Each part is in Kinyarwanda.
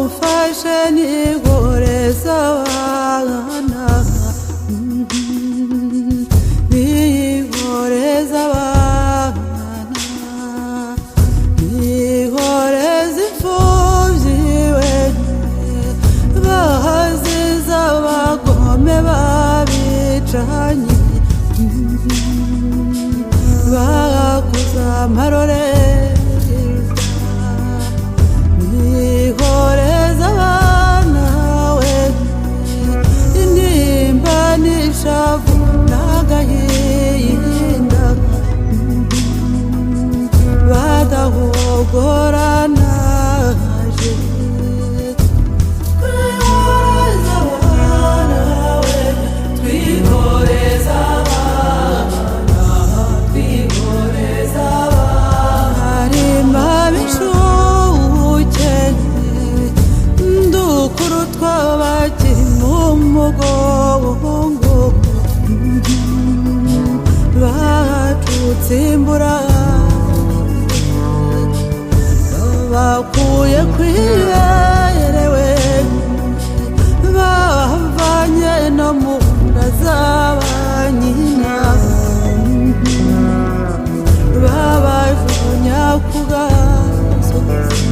Mumfashe nihoreza abana, nihoreza abana, nihoreza imfubyi we bahaziza abagome babicanyi bakoze amarorerwa. Nihoreza abana we intimba n'ishavu n'agahinda badahogora naje. Twihoreza abana we, twihoreza abana, twihoreza abana. Harimo ab'incuke ndukuru tw'abakiri mu mugongo bacutse imbura bakuye ku iberewe bavanye no mu nda z'abanyina babajugunya ku gasozi.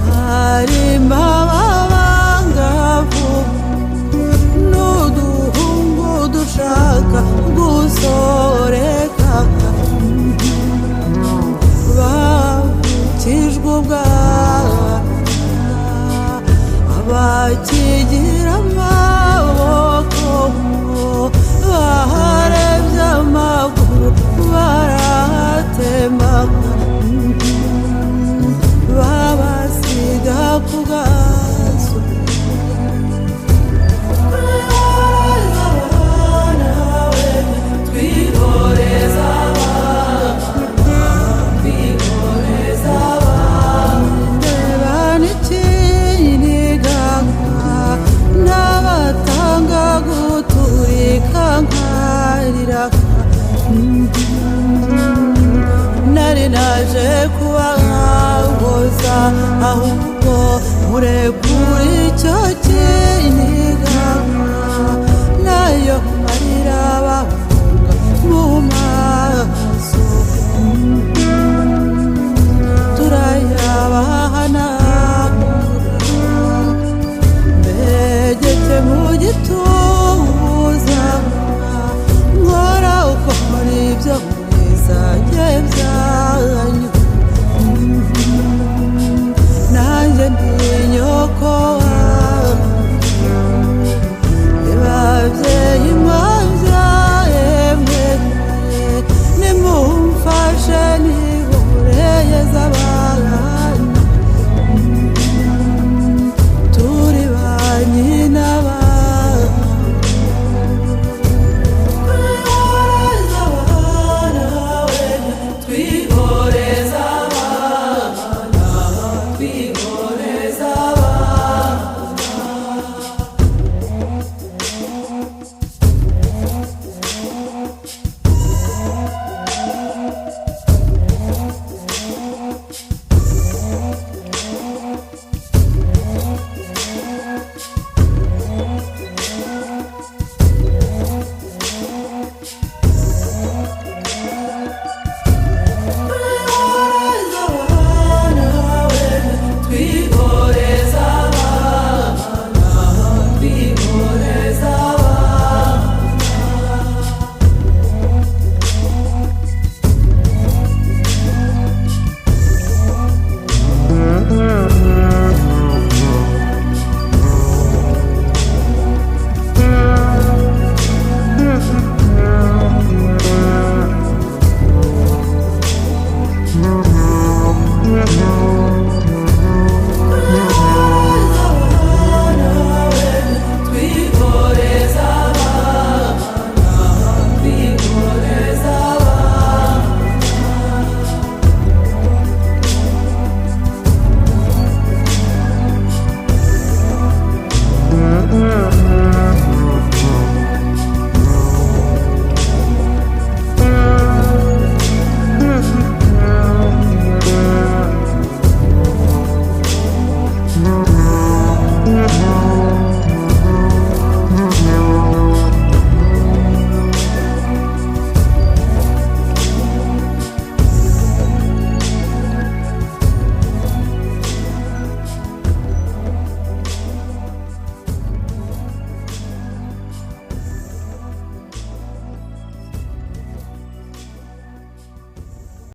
Harimo abangavu n'uduhungu dushaka gusoreka bavukijwe ubwana abakigira amaboko baharebye amaguru baratema.